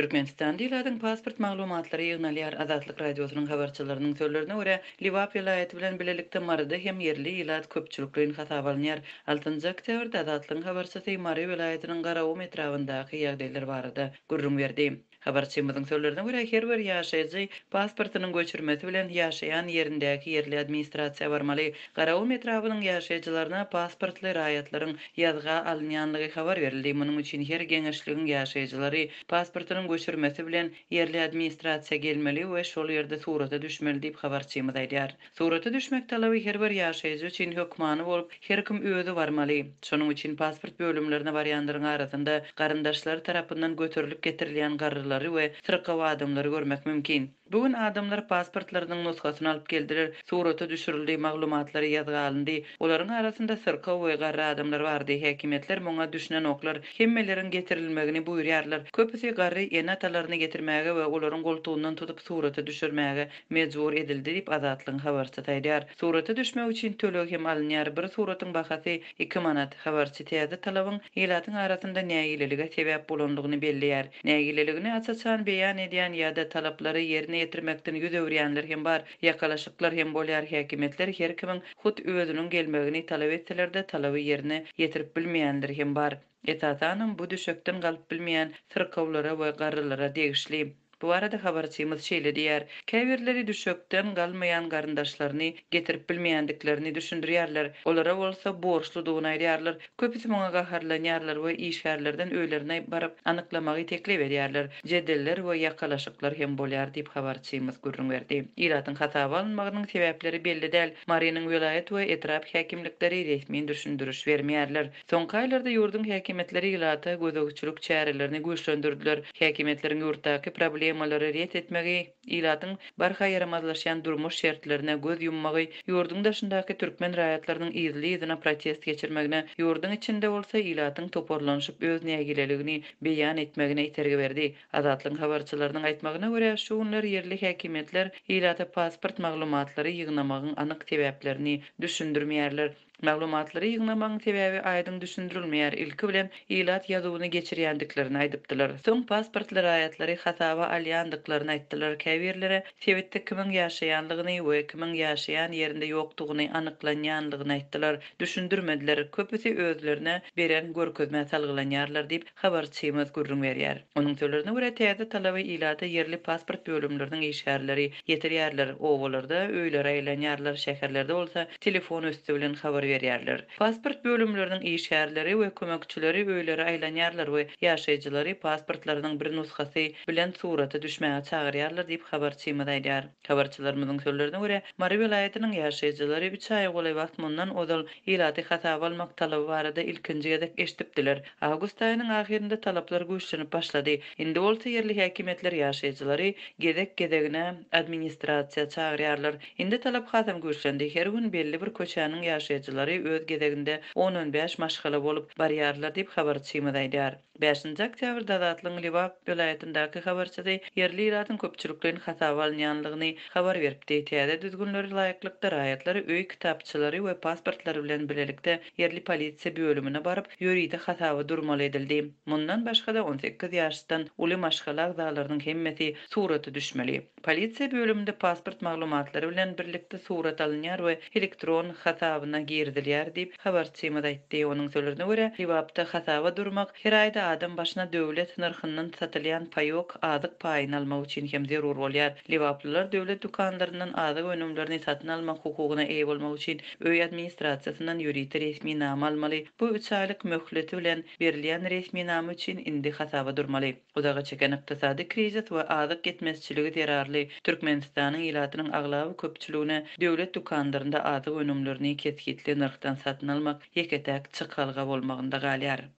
Türkmenistanda ilatyň pasport maglumatlary ýygnalýar. Azatlyk Radiosynyň habarçylarynyň sözlerine görä, Lebap welaýaty bilen bilelikde Maryda hem ýerli ilat köpçülikleýin hasaba alynýar. Altynjy oktýabrda Azatlygyň habarçysy Mary welaýatynyň Garagum etrabyndaky ýagdaýlar barada gürrüň berdi. Habarçymyzyň sözlerine görä, her bir ýaşaýjy pasportynyň göçürmesi bilen ýaşaýan ýerindäki ýerli administrasiýa barmaly. Garagum etrabynyň ýaşaýjylaryna pasportly raýatlaryň ýazga alynýanlygy habar berildi. Munuň üçin her geňeşligiň ýaşaýjylary pasportynyň göçürmesi bilen ýerli administrasiýa gelmeli we şol ýerde surata düşmeli diýip, habarçymyz aýdýar. Surata düşmek talaby her bir ýaşaýjy üçin hökmany bolup, her kim özi barmaly. Şonuň üçin pasport bölümlerine barýanlaryň arasynda garyndaşlary tarapyndan göterilip getirilýän garrylary we syrkaw adamlary görmek mümkin. Bu gün adamlar pasportlarynyň nusgasyny alyp geldiler, surata düşürildi, maglumatlary ýazga alyndy. Olaryň arasynda syrkaw we garry adamlar bardy. Häkimiýetler muňa düşünenoklar. Hemmeleriň getirilmegini buýurýarlar. Köpüsi garry ene-atalaryny getirmäge we olaryň goltugyndan tutup surata düşürmäge mejbur edildi diýip, Azatlygyň habarçysy aýdýar. Surata düşmek üçin töleg hem alynýar, bir suratyň bahasy iki manat. Habarçy täze talabyň ilatyň arasynda nägilelige sebäp bolandygyny belleýär. Nägileligini aç-açan beýan edýän ýa-da talaplary ýerine ýetirmekden ýüz öwürýänler hem bar. Ýakalaşyklar hem bolýar, häkimiýetler her kimiň hut özüniň gelmegini talap etseler-de, talaby ýerine ýetirip bilmeýänler hem bar. Esasanam bu düşekden galyp bilmeýän syrkawlara we garrylara degişli. Bu barada habarçymyz şeýle diýýär, Käbirleri düşekden galmaýan garyndaşlaryny getirip bilmeýändiklerini düşündirýärler. Olara bolsa borçludygyny aýdýarlar. Köpüsi muňa gaharlanýarlar we işgärlerden öýlerine baryp anyklamagy teklip edýärler. Jedeller we ýakalaşyklar hem bolýar diýip, habarçymyz gürrüň berdi. Ilatyň hasaba alynmagynyň sebäpleri belli däl. Marynyň welaýat we etrap häkimlikleri resmi düşündiriş bermeýärler. Soňky aýlarda ýurduň häkimiýetleri ilata gözegçilik çärelerini güýçlendirdiler. Häkimiýetleriň ýurtdaky problemalary ret etmegi, ilatyň barha ýaramazlaşýan durmuş şertlerine göz ýummagy ýurduň daşyndaky türkmen raýatlarynyň yzly-yzyna protest geçirmegine, ýurduň içinde bolsa ilatyň toparlanyşyp öz nägileligini beýan etmegine itergi berdi. Azatlygyň habarçylarynyň aýtmagyna görä, şu günler ýerli häkimiýetler ilata pasport maglumatlary ýygnamagyň anyk sebäplerini düşündirmeýärler. Maglumatlary ýygnamagyň sebäbi aýdyň düşündirilmeýär, ilki bilen ilat ýazuwyny geçirýändiklerini aýdypdylar. Soň pasportly raýatlary hasaba alýandyklaryny aýtdylar, käbirlere sebitde kimiň ýaşaýanlygyny we kimiň ýaşaýan ýerinde ýokdugyny anyklanýanlygyny aýtdylar. Düşündirmediler, köpüsi özlerine beren görkezmä salgylanýarlar diýip, habarçymyz gürrüň berýär. Onuň sözlerine görä, täze talaby ilata ýerli pasport bölümleriniň işgärleri ýetirýärler, obalarda öýlere aýlanýarlar, şäherlerde bolsa telefon üsti bilen habar berýärler. Pasport bölümleriniň işgärleri we kömekçileri öýlere aýlanýarlar we ýaşaýjylary pasportlarynyň bir nusgasy bilen surata düşmäge çagyrýarlar diýip, habarçymyz aýdýar. Habarçylarymyzyň sözlerine görä, Mary welaýatynyň ýaşaýjylary üç aýa golaý wagt mundan ozal ilaty hasaba almak talaby barada ilkinji gezek eşidipdiler. Awgust aýynyň ahyrynda talaplar güýçlenip başlady. Indi bolsa ýerli häkimiýetler ýaşaýjylary gezek-gezegine administrasiýa çagyrýarlar. Indi talap hasam güýçlendi. Her gün belli bir köçäniň ýaşaýjylary öz gezeginde on-on bäş maşgala bolup barýarlar diýip, habarçymyz aýdýar. Bäşinji oktýabrda Azatlygyň Lebap welaýatyndaky habarçysy ýerli ilatyň köpçülikleýin hasaba alynýanlygyny habar beripdi. Täze düzgünlere laýyklykda, raýatlar öý kitapçalary we pasportlary bilen bilelikde ýerli polisiýa bölümine baryp, ýörite hasaba durmaly edildi. Mundan başga-da, 18 ýaşdan uly maşgala agzalarynyň hemmesi surata düşmeli. Polisiýa bölüminde pasport maglumatlary bilen birlikde surat alynýar we elektron hasabyna girizilýär diýip, habarçymyz aýtdy. Onuň sözlerine görä, Lebapda hasaba durmak her aýda adam başyna döwlet nyrhyndan satylýan paýok, azyk paýyny almak üçin hem zerur bolýar. Lebaplylar döwlet dükanlaryndan azyk önümlerini satyn almak hukugyna eýe bolmak üçin öý administrasiýasyndan ýörite resminama almaly. Bu üç aýlyk möhleti bilen berilýän resminama üçin indi hasaba durmaly. Uzaga çeken ykdysady krizis we azyk ýetmezçiligi zerarly Türkmenistanyň ilatynyň aglaba köpçüligine döwlet dükanlarynda azyk önümlerini kesgitli nyrhdan satyn almak ýeke-täk çykalga bolmagynda galýar.